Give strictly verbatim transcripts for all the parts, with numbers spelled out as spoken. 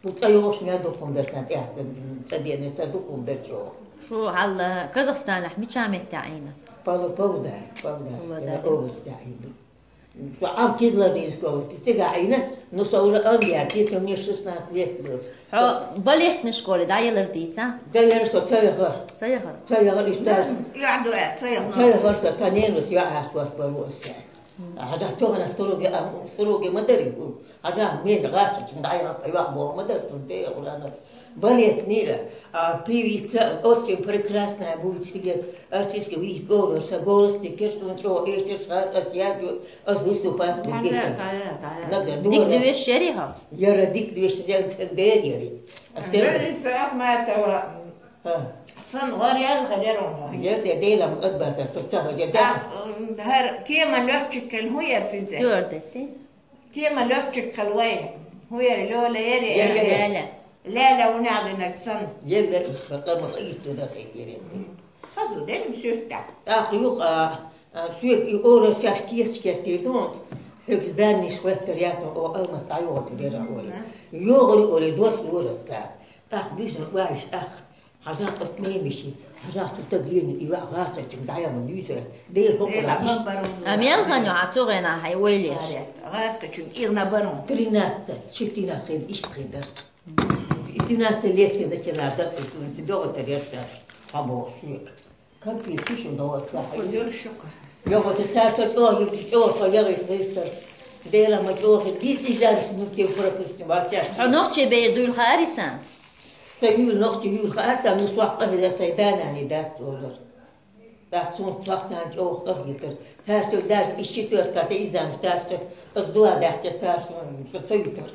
Бу цӀа йогӀуш мел дукхун бер сан тӀехь, цӀа дене ца дукхун бер чӀогӀа. Шу хьал Казахстанахь мича меттехь Ӏийна? Пала-, Павлодар, Павлодар, Павлодар. Область Ӏийна. Шу Ӏам Кизларни школа, цига Ӏийна, ну, со уже ам яр, где-то мне шестнадцать лет было. Хьо балетный школе дӀаялар дийца? Да, я что, ца яхар. Ца яхар? Ца яхар, и стар. Я, да, ца яхар. Ца яхар, со, та ненус, я, а, спорт, бару, а, стар. Хьажа, тохана строгий, а, строгий ма дари, хьажа, мен гӀача чун дӀайгӀа, йоах, бо ма дар, сун де, Алана. Балет мира, а, певица, очень прекрасная будет, сидит, артистка, видит, голос, а голос, ты кеш, он чё, эшер, схар, а, сядю, а, выступать будет. Надо, дик дуэш яри, хьо? Яра дик дуэш, я, я, я, я. А, Лариса Ахматова. А. Сан гӀар ял хьалерон. Ял я делам адбата, то ца хо я да. А, м, хӀар кема лётчик кал хӀу яр финзе? Тёрдеси. Кема лётчик кал вай. ХӀу яр Лёла яри? Лёла, Лёла. Лёла. Лёла унагъинак сан. Лёла, хатама итту да хетире. Хазу дерим сюрта. Так, юха, а, сюрт и ора сяш киес кертирдун. Хьук зданиш хветтер ятун о алма тайот бера ори. Йогъри ори дос ора ста. Так, бизун вайш, так. Хьажа, от мемиши, хьажа, ту тагирни, ива гӀасачун даяма дуьйсура. Дер хӀокхура иш. А мел ханю хьан цу гӀена хьай ойлеш? ГӀасачун ирна барун. Тринадцать, четырнадцать, иш хида. Тринадцать лет, когда начала, да, ты доготарерса, хабо, шук. Как ты пишешь, да, вот, да. Козёр шука. Я вот это, это, то, то, то, я говорю, это, Дела ма чӀогӀа, биз изар, ну, те пропустим, вообще. Хьо нохчий бер дуйла хаарисан? Ца юл нохчий юл хаатта, ну, суахкъа хӀеда сай данани дац олар. Так, сун суахкъан чӀогӀа къахьитар. Царство даже из четвёртка, ца изан старше, аз дуа дахча царство, со ца ютар.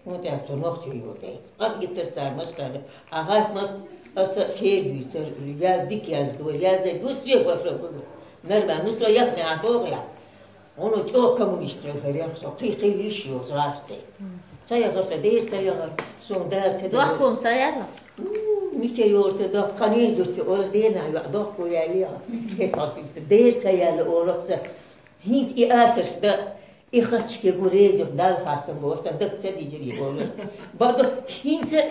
Ну, тӀе со нохчий юл дай. Къахьитар цар маштара. А гӀас ма, аса шер ютар, я дик яз дуа, я зай дуа, све баша буду. Нормально, ну, со яхне а богъя. Оно чӀо коммунистра хӀарах со, кхи-кхи йиш йо згӀасте. Ца яхар ца дер, ца яхар сон дал ца дер. Дохкум ца яла? М, мича йорта дох, кхани дурти, ора дена, я дохку я я. Хе хасиста, дер ца яла, ора ца. ХӀинт и асаш да, и хачке гу редюх дал хастам борса, дак ца дижири ора. Бадо, хӀинца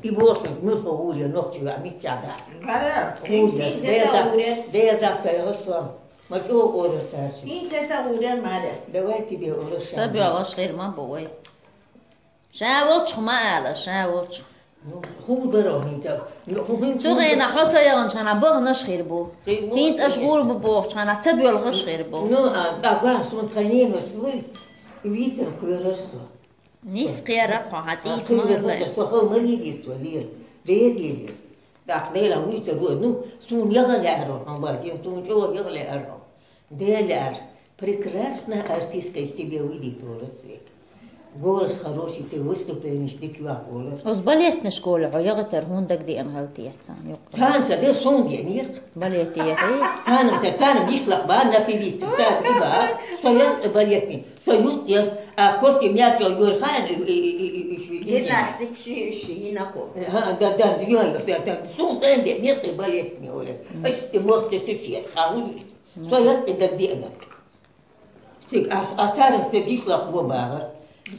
и борса, мур хо гур я, нохчи я, мича да. Гур я, дер да, дер да ца яхар сон. Ма чӀогӀа ора царши. ХӀинца ца гӀурер мара. Давай тебе ора ша. Ца боьлгӀаш хир ма бу вай. Ша волчу ма ала, ша волчу. Ну, хӀун баро хӀинца? Ну, хӀун хӀинца? Цу гӀена хьо ца яханчхьана баханаш хир бу. Хир бу. ХӀинца аш гӀур бу бохучхьана ца боьлгӀаш хир бу. Ну, а, а, ган, сун тхайнена, вуй, витар кхоьрарш ду. Нис кхера хьо, хьан цӀийца ма вай. Со хал ма лидит, со лир. Лир, лир, лир. Так, Лейла, вуьйцур ву, ну, суна яха лаьара хьан бакъ, суна чӀогӀа яха лаьара. Дела лаьара. Прекрасная артистка из тебя выйдет, Лора Цвет. Голос хороший, ты выступлениеш дика йоах, Лора. Оз балетный школе хьо яхатар хӀунда дагадеана хӀалта яц царна юккъе? Царна ца де, суна де, нет? Балет яхий? Царна ца, царна гишлах ба, на певица, царна и ба, со яц балетный. Со юкъ яц, а кости мячо юр хан, и, и, и, и, и, и, и, Гимнастик ши, ши, инако. Ага, да, да, да, да, да, да. Сун сэн де, нет, и балет не оля. Мгм. Ай, ты можешь, ты все, а у них. Мгм. Со яц, и да, где она? Тик, а, а сарам, ты гишлах го бага.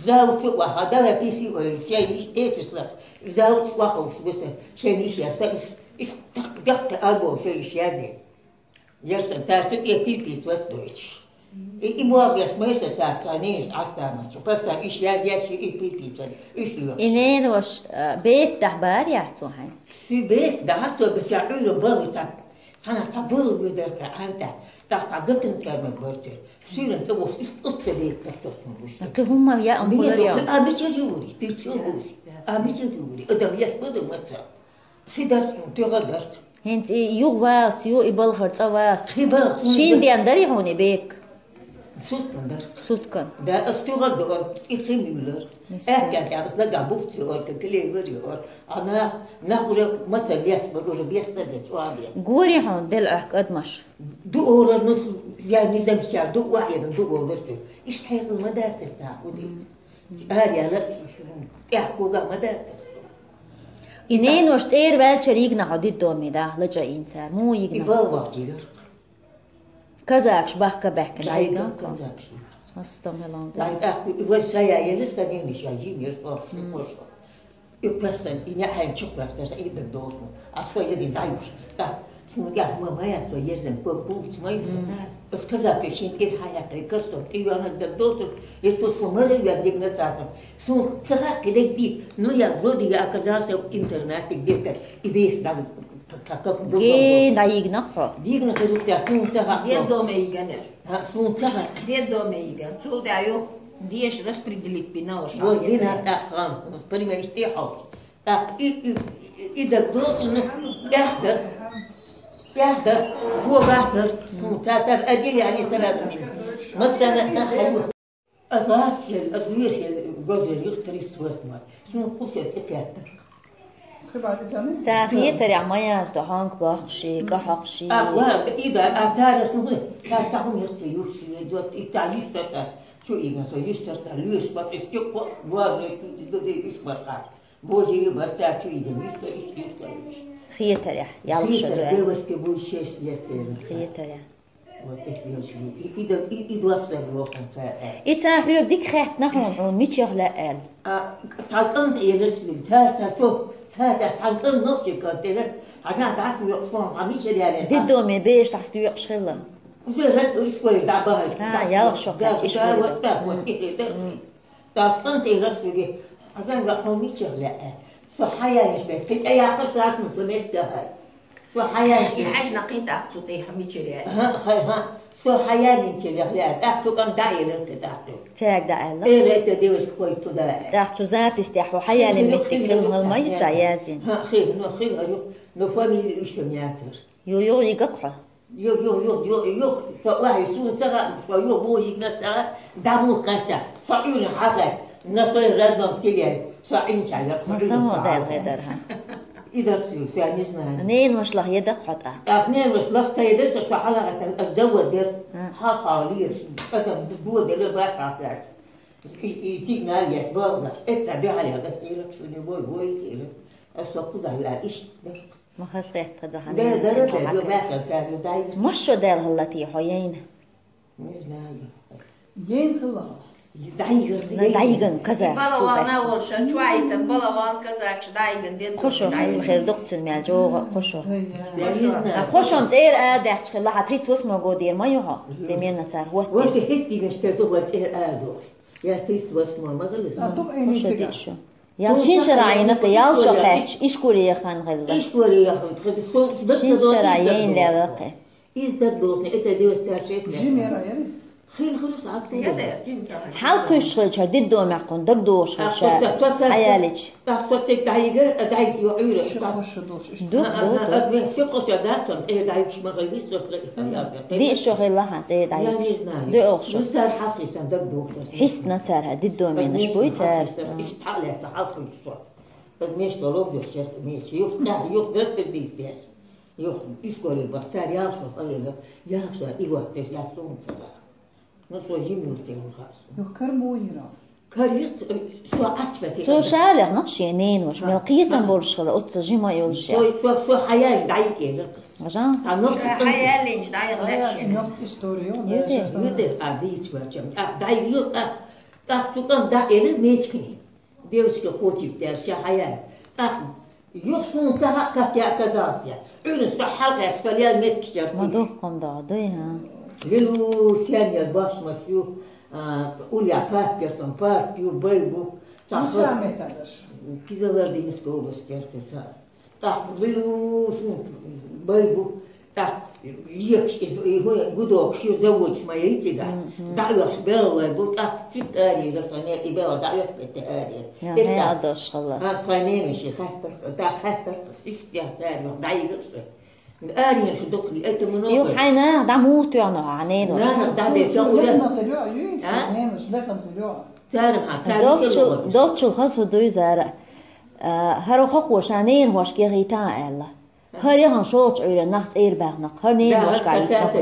Зал, ты, ва, хадала, ты си, ой, все, и, эти слах. Зал, ва, хо, что, все, и, я, са, и, и, так, так, ты, альбом, все, и, я, де. Яшта цаьрца тӀе пипиц вац дойчуш. И, и бохъяш майша цаьрца ненаш Ӏастамачу. Паста иш яз яц и пипиц вац. Иш лоьхуш. И ненош, а, бетта бара яц цу хьайн? Ши бет, да, хьасто беша Ӏуьйра балу цхьа. Цхьана цхьа балу вуьдар кхы ӀантӀа. Тахта гатан кармак барчу. Суьйран ца вуш, иш тӀутта бет тахтостун вуш. Кхы хӀумма яа Мина хулар дохи, яа. А бичар юри, ты чё гуш? А бичар юри. Адам яс бада маца. Хи дарх, туьгӀа дарх. ХӀинца и юха валц, ю и балхара цӀа валц. Хи балх, хи Шин балх. Ден дарий хьуна и бек? Суткан дарх. Суткан. Да, ас туьгӀа до, и хи муьйлар. Мисс. Аьхка тӀехь нагахь бухти ор, ка клевер ор. Ана нах уже маца лец, бар уже бес да бес, уа бес. Гори хьуна дел ахка адамаш. Ду орар, ну, я не замечал, ду уа я, ду орар. Иш хьекъал ма датар, та худи. Ара яла, тӀехкуга ма дац. И ненош цӀера ваьлча ригна хьо диддоми да, лача инцар. Му И йигна? Балбах дигар. Казакш бахка бехка Да, дигна? Казакш. Астамелон. Да, да, вот сая ели садимиш, я жимир, что, М. Что. И квестан, и няхьен чу квестан, и даг долу. А со един дайвуш. Так, ну, я, мама, я, со езен, по пункт мой. Ас каза, ты шин, и хая, ты костом, и она даг долу, и то, что мы, я, дигнататор. Сун, цара, кидек би, ну, я вроде, я оказался в интернате где-то, и весь там, как, как, как, Ге, да, игна хо. Дигна хо, я, сун, цара, Где дома и гонер? А, сун, цара. Где дома и гонер? Цул да, ё, деш распределить бина, Вот, бина, так, а, пример, истихал. Так, и, и, и, и даг долу, ну, тяхтар, тяхтар, го бахтар, ну, цацар адили али сарат. Масана, а, хай. Аз лас чел, аз луеш чел, гожер юх тридцать восьмой. Ну, кусет и пяхтар. Ца хетаря ма язду хьанг бахши, ка хьахши. А, ва, и да, а царас, ну, цар цахун юрче юрче, идёт, и та юстаса, чу и гасо юстаса, луеш бат, и стюк, гожер, и туди, и ишмарха. Божий выбор, цаьрца идем, и всё, и всё, и всё. Хетаря, ялуша Хетаря, дуа. Девочке будет шесть лет, наверное. Хетаря. Вот эти девочки. И, и, до- и, и двадцать лет там, цаьрца. И цаьрца хьоьга дика хетта нахана, он мичех лаьа аьлла. А, цхьа кӀант элира соьга, цаьрца, цаьрца, цаьрца, цхьа кӀант нохчий кӀант элира, а цхьа дӀасмуьйху суна, хьан мичара яьлла. Дидоме беш дӀасдоькъуш хилла. Уже раз, из кое дӀабахьа. А, ялх шо кхаьчча, иш Да, вуьйра. Вот так вот, и, и, да. М. Дас кӀант элира соьга, Ӏазан ваьхьо мичех лаьа? Со хьаяьллаш бен, кхин тӀе яхар сацна со меттахьа. Со хьаяьллаш И бен. Хьаьжна кхин тӀаккха цу тӀе хьан мичара яьа? ХӀа, хьай, хьа. Со хьаяьллинчул яхлаьа, тӀаккха цу кӀант дӀа элира тӀе тӀаккха. Цаьрга дӀа аьлла? Эла это девочка хой туда. ТӀаккха цу запись тӀехь хьо хьаяьллин меттиг хилла хӀалма йиса язйина? ХӀа, хи, ну, хи, ну, ну, фамилия уьш яцар. Ю, ю, йигакх хьо. Юх, юх, юх, юх, юх, со вахьи, суна ца хаьа, со юх боху йигна ца хаьа, дӀа муха хаьттара, со Ӏуьйра хьалхаьчча, на своем родном селе, со Ӏинча яр, со Ма Ӏуьйра само хьалхаьчча. Даьла хедар хьан. И дар цуьнан, со не знаю. Ненан ваша лаха едакх хьо тӀаккха. ТӀаккха ненан ваша лаха ца едара, со, со хьалхаьттара, аса завод дер, А. хьалха леш, адам дуо дела, баш хьалхаьчча. И, и сигнал ес, балгаш, это дуьхьал яла, цӀера, шуни вой, вой, цӀера. Аса со куда яр, иштта дар. Ма хаза хетта ду хьан Да, ненан да, да, хьан да, хьан. Ма шо даьлла хӀаллатий хьо яйна? Не знаю. Яйна хӀалла. ДӀайгар, На дӀайган, казах. Балаван а волуш, чуайтан балаван казакаш дӀайган, ден Кхо шо дӀайган. Хир дукха цуьнан мел чӀогӀа кхо шо. Я не знаю. А кхо шо цӀера а даьхча хилла, хьан тридцать восьмой годера ма ю хьо? Примерно цар хӀотта. Ваша хӀетте веш тера ду вар цӀера а дохуш. Я тридцать восьмой ма хилла. А ду Кхо шо диъ шо. Ял шин шара Ӏийна кхин, ял шо кхаьчча, ишколе яхан хилла. Ишколе яхан хилла. Шин шара яйна лаьлла кхин. Иза даг долчу, это девяносто шесть лет. Жимера, яри? Хин хурус а Хьал кхуьйсуш хилчара, диддо мехкун, даг догӀуш хилчара. Хьаялича. Тахсоцик дайга, дайга ю Ӏуьйра. Ши кхо шо долуш иштта. Ду, ду, ду. Аз бен ши кхо шо датам, тӀе дайгаш ма хилла, со хилла. Диъ шо хилла хьан, тӀе дайгаш. Я не знаю. Ду оху шо. Ну, цара хьалхисан даг догӀуш. Хьистина цара, диддо менаш буй цара. Иштта хьалаьцна хьалхуьйсу со. Аз мешто ловдо шерт меш. Юх цара, юх дас дийцеш. Юх искоре бах цара, ял шо хилла. Ял шо и вахтеш, я сум цара. Ну, со жимнур те ву хасу. Юх кар муйра. Кар йит, со ачвати. Цо шарах нах шен ненваш, мел кхетам болуш хила, оццо жима йолуш я. Со, со, со хьаял дайкера. Жан? Та нох Ша хьаяллинчу дайгӀа лаьа шен. Нох история, Юде. Юде, а дийц вачам. А дайгӀа, а, а цукам да эли мечкини. Девочка хочет, я ша хьаял. А, Юха суна ца хаьа, как я оказался. Ӏуьйранна со хьалхаьчча, со лел меттигаш яра. Ма духкъам догӀу, дуй, хӀа? Лелу, сенъяр башмас ю, а, уля папкертан парк ю, бай бу. Ца Ну, хат. Ша метадарш. Кизалардинская область, керта са. Так, лелу, суна бай бу. Так, лекаш иза, и хӀу гудокаш ю заводаш ма яйцигахь. Мгм. ДӀа а йохуш белла вай бу, тӀаккха цуьнан аре, раса, не, и белла дӀа а йохуш, тӀе аре. Я, Тетта. хье а дош хала. А, тхайн ненаш и хаттар, да, хаттар, сис, я, царна дӀайигаш. Арина шу дукхли, это много. Ю хьайна, дӀа муха тоьхна хьан ненаш? Нана, да, де, да, уже. Лехна хилё, ю, А? ненаш, лехна хилё. Царна, хьан, царна Долчул, хилё. Долчул хаза хӀу дуй зара. А, хӀара хокхо ша ненахошка яхийта аьлла. ХӀара яхан шолчу Ӏуьйранна нах цӀера баьхна, хӀара неношка Да, йисна. да, да,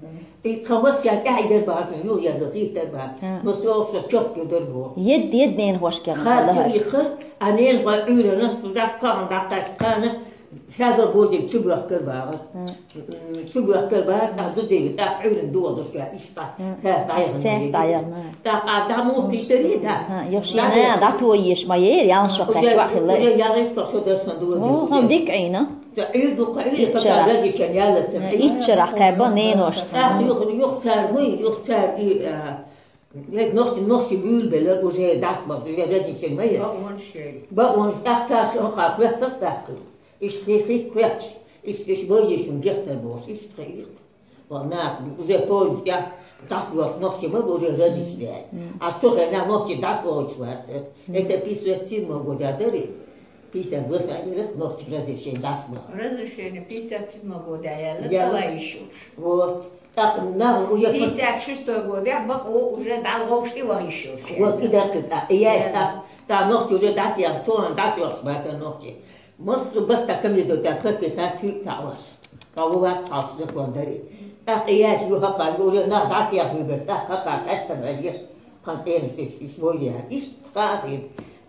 да. И тхан массаьрга тӀаьхьа дер бахьа, юха яздо хи дер бахьа. ХӀа. Но со со чохь ю дер бо. Ед, ед ненахошка яхна Хар хала хӀара. Чу и хар, а ненахой Ӏуьйранна, шу даккха, кхана даккха, кхана, Хьаза божик чу бахкар багъар. М. М, чу бахкар багъар, та зудеви, та Ӏуйрин дугъа душа, ишта, М. цар дайгъан Цар дайгъан. Та а да му питари, да. Ха, йошина, да то еш ма ер, ян шо Уже, качва хилла. Уже ялай то шо дарсан дугъа О, дугъа. Хам дик айна. Та Ӏуйр ду, Ӏуйр Иччара. Та разишан ялацан. Иччара къаба ненош. Та юх, юх цар, муй, юх цар, и, а, Век нохчи, нохчи бюлбелер уже дас бак, уже речи чен май. Ба он шей. Ба он так цар шо хак век так так. Иш хи хи квеч. Иш иш бой иш гехтер бош. Иш хи. Вона уже поезд я дас бак нохчи ба уже речи чен. А то хе на нохчи дас бак варце. Это писать сим могу да дери. Пятьдесят восемь ирых нохчи разрешение дас бак. Разрешение пятьдесят седьмого года я Я. Летала ещё. Вот. Так, нахуй уже пос- Пятьдесят шестой год, я бак, о, уже дал вовшти ван ещё. Вот, и так, да. И я Да. Ста, та ногти уже дас я, то он дас я, что это ногти. Может, вот так ко мне до так подписать, ты та вас. Кого вас стал, что он дарит. Так, и я ещё хака, уже на дас я выбер, так, хака, это, наверное, контейнер, что свой я. И так,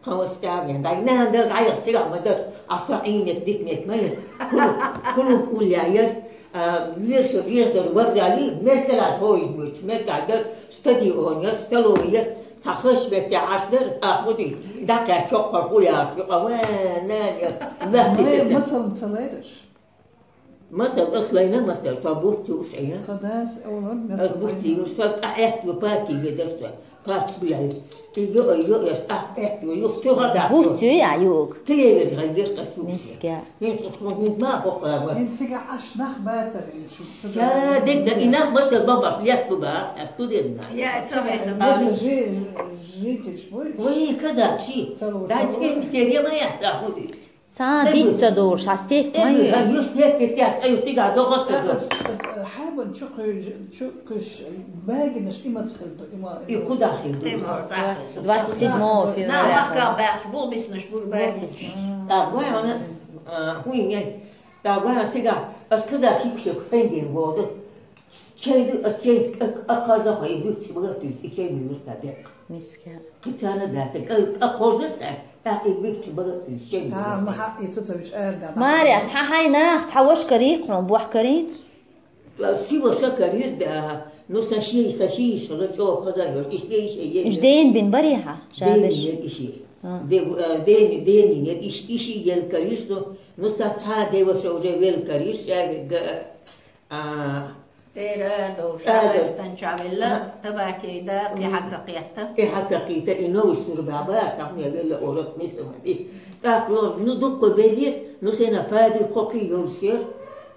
Кавастагин, дай нанда гайх тига мадас, аса инек дикнек май. Кулу, кулу куляйер, а, вирш вирдер вокзали, меркелер поезд буч, меркелер стадион, столовая, тахыш бетте ашлер, ахуди, дакя чоккар куляш, ава, не, не, Май, не, масал, масал айдаш. Масал, аслайна масал, та бухти уж айна. Та дас олар, Ас масал бухти айна. Уж, та аят ва пати ведерса. Пати бляй. Ти йо, йо, яс, ах, аят ва, юх, сё хада. Бухти я юг. Клевер гайзер касу. Миска. Ин сухму ма хокла ва. Ин цига аш нах бацар ин шу. Ца, дег да инах бацар бабах, лят буба, а ту дезна. Я, ца Ца, везна. Меса жи, жи теш бой. Ой, казак, чи. Ца лу, Дай ца лу. Тем серия моя, та худи. Ца дик ца дорш, а стек Эбу, май. Га юс не петя, ца ю тига догош ца дорш. Хабан чукуш, чукуш, багинаш има цхилду, има. И куда хилду? Двадцать, двадцать седьмого На, февраля. Махка бахш, бул биснаш, бул багинаш. Та гой она, а, хуй не. Та гой она тига, ас каза хипшек фендин воду. Чейду, а чей, а, а каза хай бут, бу ту, и чей ми муста бек. Миска. Китана да, так, а, а кожа ста, так и бык чу бага ищем. Та, ма ха, и цо цо вич эр да. Маря, та хай на, ца вош кари, кон бох кари. Си вош кари, да, ну са ши, са ши, шо ло чо хоза, иш, иш, иш, иш. Иш ден бин бари ха, Дени шабеш. Не иши. А. Де, а, дени, дени не иш, иши ел кари, что, ну са ца де вош уже вел кари, шабе, га, а, Тер эр дол, Эр дол. Шагъистан чавелла, Ага. Табакейда, Мгм. Кьихьа цакъетта. Кьихьа цакъетта, и новый служба бар, там я велла орот мисамади. Так, ну, ну, дукко белир, ну, сена пади хокки йорсер,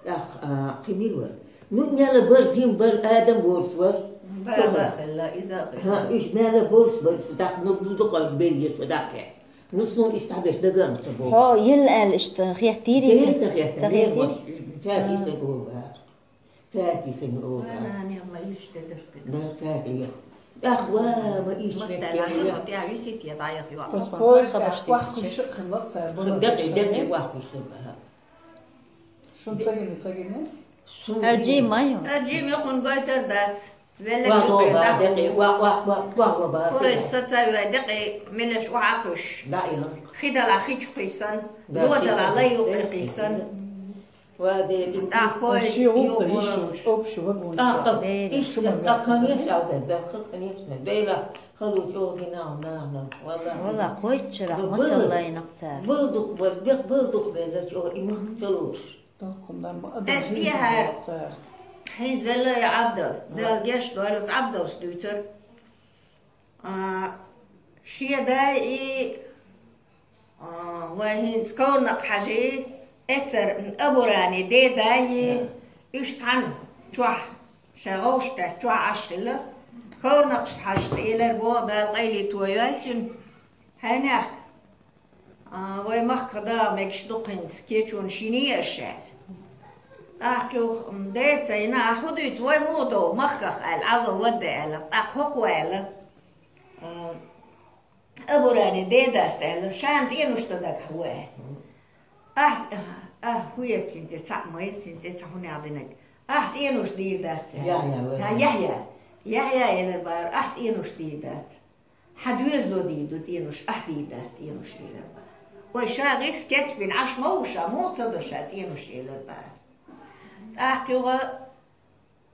так, а, кимир вар. Ну, няла бар зим бар, адам ворс вар. Баба хелла, иза хелла. Ха, иш мяла борс бар, так, ну, дукко белир, так, я. Ну, сун истадеш даган цабо. Хо, ел эл ишта, хет тири. Тири, хет, Та не, хет. Вот, так, иса губа. Цаьртий сен ола. Ана, не, ма иште дерпе. Да, цаьртий. Ах, ва, ма иш Мастер, мекке, ана, я. Вот я висит, я даях, я. Пос, пос, Пос, пос, вахкуш, хыллак цар, бала Дерпе, дерпе, вахкуш, да. Шун цагине, цагине? Сун Аджи маю. Аджи ме кун гойтер дац. Веле Ва, гупе ва, да. Дерпе, ва, ва, ва, ва, ва, ва, Кой ва. Саца ва дерпе, мелеш ва акуш. Да, я. Хидала хич кисан. Да, Лодала кисан. Лай ю кисан. Ва де ди. Так, пой, Вообще опыт ещё, общий вагон. Так, так, Дели. Иште, так, конечно, да, да, конечно. Дела, халу чогина, на, на, вала. Вала, койчера, Ну, мацаллай нахца. Был дух, был, был, был дух, бела, чо, и мах целуш. Так, кундан, ма, адам Эс хизин бияхар. Бахца. Хинз вела я Абдал. Ва. Дел геш, дуалет Абдал стуйтер. А, шедай и А, вай хӀинца Коврнакъ-Хьажи, эцар Абурани дедай, Да. Уьш цхьаьна чохь, ша гӀовшкхетта чохь Ӏаш хилла. Коврнакъ-Хьажас элира боху Дала къайле тойой цуьнан. Хьенех, а, вай махках дагӀа мегаш ду хӀинца, кечван шина еш аьлла. ТӀаккха юха, м, дера ца йина, ахь хӀун дуьйцу, вай муха дов махках аьлла, Ӏалла вадда аьлла, тӀаккха хӀокхо аьлла. А, Абурани дедас аьлла, шана цӀенош дан дагахь ву аьлла. Ахь, ахь хӀун яцинче, цхьаъ ма яцинче, цхьа хӀун ял динарг. Ахь цӀенош дийр дац аьлла. Яхьъя вара. Хьан, Яхьъя. Яхьъя элар бара, ахь цӀенош дийр дац. Хьан доьзало дийр ду цӀенош, ахь дийр дац цӀенош элар бара. Вай ша гӀис кечбина Ӏаш ма ву ша, муха ца до ша цӀенош, элар бара. ТӀаккха юха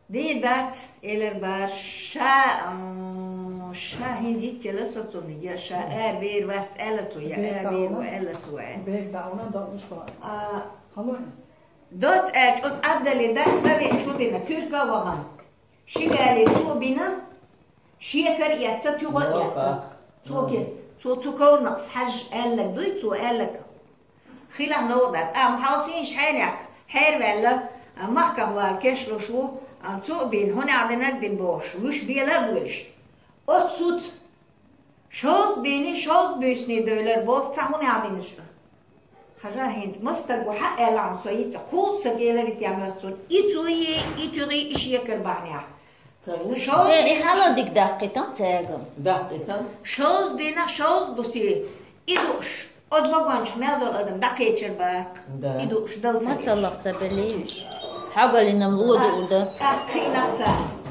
дийр дац, элар бара, ша, м, ша хӀинца йицъелла со цунна, я ша ара бер вац аьлла цо, я ара бер ва аьлла цо, аьнна. Бер даьлла, даьлла шу. А, хӀама. Доц аьлча, оцу Ӏабдаллин дас цӀа веача хӀун дина, туьрка а вахана. Ши гали цо бина, шекар а эцца, туьха а эцца. Цо ки-, цо цу ковракхца хьажа аьлларг дуй, цо аьлларг. Хилахь новкъа дац. Амма хьовсийша хьенех, хьерваьлла, а, махках вала кечлуш ву, а, цо а бина, хӀунех динарг дина бохуш, вуьш бела а буьйлуш. Оццуц шовзткъа дийне, шовзткъа буьйсане девлар боху, цхьа хӀунех динарш ду. Хьажа хӀинца, маса стаг ву хьа аьлла, со йицъе, кхузткъа стаг элира и тӀе моьтту цунна. И цо е, и туьхий, и шекар бахьанехь. Шовзткъа Э, и дийнахь хьала дика даккхийтина цаьрга. Даккхийтина. Шовзткъа дийнахь, шовзткъа бусе, и дууш. Оцу вагончохь мел долу адам дӀакхечира баккха. Да. И дууш дала ца Ма ца лаха ца беллий уьш. Хьогаллин-м ло дуур ду. ТӀаккха кхин нах цара.